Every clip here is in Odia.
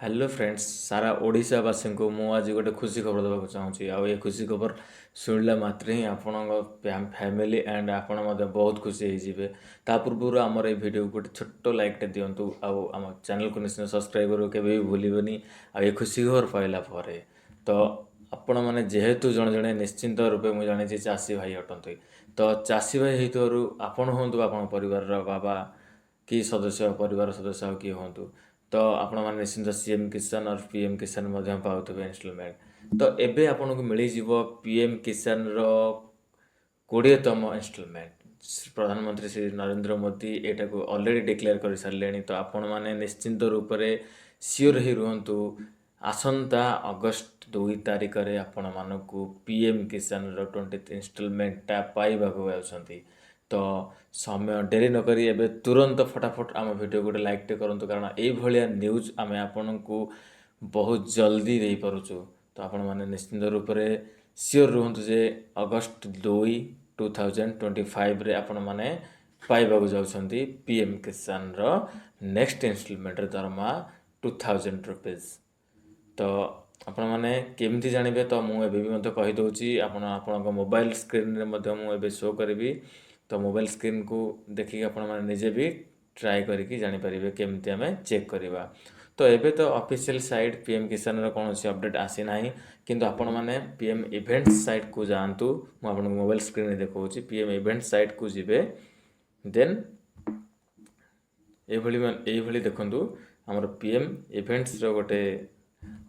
ହ୍ୟାଲୋ ଫ୍ରେଣ୍ଡସ୍, ସାରା ଓଡ଼ିଶାବାସୀଙ୍କୁ ମୁଁ ଆଜି ଗୋଟେ ଖୁସି ଖବର ଦେବାକୁ ଚାହୁଁଛି। ଆଉ ଏ ଖୁସି ଖବର ଶୁଣିଲା ମାତ୍ରେ ହିଁ ଆପଣଙ୍କ ଫ୍ୟାମିଲି ଆଣ୍ଡ ଆପଣ ମଧ୍ୟ ବହୁତ ଖୁସି ହେଇଯିବେ। ତା ପୂର୍ବରୁ ଆମର ଏଇ ଭିଡ଼ିଓକୁ ଗୋଟେ ଛୋଟ ଲାଇକ୍ଟେ ଦିଅନ୍ତୁ ଆଉ ଆମ ଚ୍ୟାନେଲକୁ ନିଶ୍ଚୟ ସବସ୍କ୍ରାଇବ୍ କରିବାକୁ କେବେ ବି ଭୁଲିବେନି। ଆଉ ଏ ଖୁସି ଖବର ପାଇଲା ପରେ ତ ଆପଣମାନେ ଯେହେତୁ ଜଣେ ଜଣେ ନିଶ୍ଚିନ୍ତ ରୂପେ ମୁଁ ଜାଣିଛି ଚାଷୀ ଭାଇ ଅଟନ୍ତି, ତ ଚାଷୀ ଭାଇ ହେଇଥିବାରୁ ଆପଣ ହୁଅନ୍ତୁ ବା ଆପଣଙ୍କ ପରିବାରର ବାବା କି ସଦସ୍ୟ, ପରିବାର ସଦସ୍ୟ ଆଉ କିଏ ହୁଅନ୍ତୁ, ତ ଆପଣମାନେ ନିଶ୍ଚିନ୍ତ ସିଏମ୍ କିଷାନ ଅର୍ ପିଏମ୍ କିଷାନ ମଧ୍ୟ ପାଉଥିବେ ଇନଷ୍ଟଲମେଣ୍ଟ। ତ ଏବେ ଆପଣଙ୍କୁ ମିଳିଯିବ ପିଏମ୍ କିଷାନର 20ତମ ଇନଷ୍ଟଲମେଣ୍ଟ। ପ୍ରଧାନମନ୍ତ୍ରୀ ଶ୍ରୀ ନରେନ୍ଦ୍ର ମୋଦି ଏଇଟାକୁ ଅଲରେଡ଼ି ଡିକ୍ଲେୟାର କରିସାରିଲେଣି। ତ ଆପଣମାନେ ନିଶ୍ଚିନ୍ତ ରୂପରେ ସିଓର ହେଇ ରୁହନ୍ତୁ, ଆସନ୍ତା ଅଗଷ୍ଟ 2 ତାରିଖରେ ଆପଣମାନଙ୍କୁ ପିଏମ୍ କିଷାନର 20th ଇନଷ୍ଟଲମେଣ୍ଟଟା ପାଇବାକୁ ଯାଉଛନ୍ତି। ତ ସମୟ ଡେରି ନକରି ଏବେ ତୁରନ୍ତ ଫଟାଫଟ ଆମ ଭିଡ଼ିଓ ଗୋଟେ ଲାଇକ୍ଟେ କରନ୍ତୁ, କାରଣ ଏଇଭଳିଆ ନ୍ୟୁଜ୍ ଆମେ ଆପଣଙ୍କୁ ବହୁତ ଜଲ୍ଦି ଦେଇପାରୁଛୁ। ତ ଆପଣମାନେ ନିଶ୍ଚିନ୍ତ ରୂପରେ ସିଓର ରୁହନ୍ତୁ ଯେ ଅଗଷ୍ଟ 2 2025ରେ ଆପଣମାନେ ପାଇବାକୁ ଯାଉଛନ୍ତି ପିଏମ୍ କିଷାନର ନେକ୍ସଟ ଇନଷ୍ଟଲମେଣ୍ଟର ଦରମା ₹2000। ତ ଆପଣମାନେ କେମିତି ଜାଣିବେ? ତ ମୁଁ ଏବେ ବି ମଧ୍ୟ କହିଦେଉଛି, ଆପଣ ଆପଣଙ୍କ ମୋବାଇଲ ସ୍କ୍ରିନରେ ମଧ୍ୟ ମୁଁ ଏବେ ଶୋ କରିବି। ତ ମୋବାଇଲ ସ୍କ୍ରିନ୍କୁ ଦେଖିକି ଆପଣମାନେ ନିଜେ ବି ଟ୍ରାଏ କରିକି ଜାଣିପାରିବେ କେମିତି ଆମେ ଚେକ୍ କରିବା। ତ ଏବେ ତ ଅଫିସିଆଲ ସାଇଟ୍ ପିଏମ୍ କିଷାନର କୌଣସି ଅପଡ଼େଟ୍ ଆସିନାହିଁ, କିନ୍ତୁ ଆପଣମାନେ ପିଏମ୍ ଇଭେଣ୍ଟ ସାଇଟ୍କୁ ଯାଆନ୍ତୁ। ମୁଁ ଆପଣଙ୍କୁ ମୋବାଇଲ ସ୍କ୍ରିନ୍ରେ ଦେଖାଉଛି। ପିଏମ୍ ଇଭେଣ୍ଟ ସାଇଟ୍କୁ ଯିବେ, ଦେନ୍ ଏଇଭଳି ଏଇଭଳି ଦେଖନ୍ତୁ, ଆମର ପିଏମ୍ ଇଭେଣ୍ଟସର ଗୋଟେ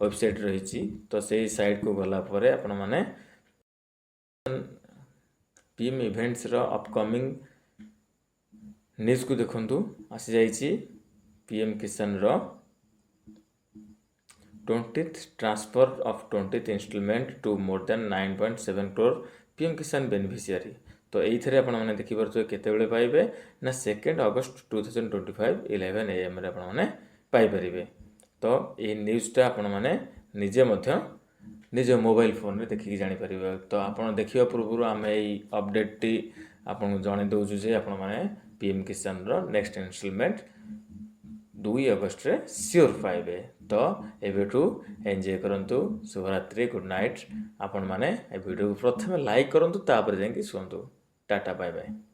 ୱେବସାଇଟ୍ ରହିଛି। ତ ସେଇ ସାଇଟ୍କୁ ଗଲା ପରେ ଆପଣମାନେ ପିଏମ୍ ଇଭେଣ୍ଟସର ଅପକମିଂ ନ୍ୟୁଜ୍କୁ ଦେଖନ୍ତୁ, ଆସିଯାଇଛି PM କିଷାନର 20th transfer of 20th installment to more than 9.7 crore PM Kisan beneficiary। ତ ଏଇଥିରେ ଆପଣମାନେ ଦେଖିପାରୁଥିବେ କେତେବେଳେ ପାଇବେ ନା 2nd August 2025 11 ଏଏମ୍ରେ ଆପଣମାନେ ପାଇପାରିବେ। ତ ଏଇ ନ୍ୟୁଜ୍ଟା ଆପଣମାନେ ନିଜେ ମଧ୍ୟ ନିଜ ମୋବାଇଲ ଫୋନରେ ଦେଖିକି ଜାଣିପାରିବେ। ତ ଆପଣ ଦେଖିବା ପୂର୍ବରୁ ଆମେ ଏଇ ଅପଡ଼େଟ୍ଟି ଆପଣଙ୍କୁ ଜଣାଇ ଦେଉଛୁ ଯେ ଆପଣମାନେ ପିଏମ୍ କିଷାନର ନେକ୍ସଟ ଇନଷ୍ଟଲମେଣ୍ଟ 2 ଅଗଷ୍ଟରେ ସିଓର ପାଇବେ। ତ ଏବେଠୁ ଏନ୍ଜୟ କରନ୍ତୁ। ଶୁଭରାତ୍ରି, ଗୁଡ଼୍ ନାଇଟ୍। ଆପଣମାନେ ଏ ଭିଡ଼ିଓକୁ ପ୍ରଥମେ ଲାଇକ୍ କରନ୍ତୁ, ତାପରେ ଯାଇକି ଶୁଅନ୍ତୁ। Tata, bye bye.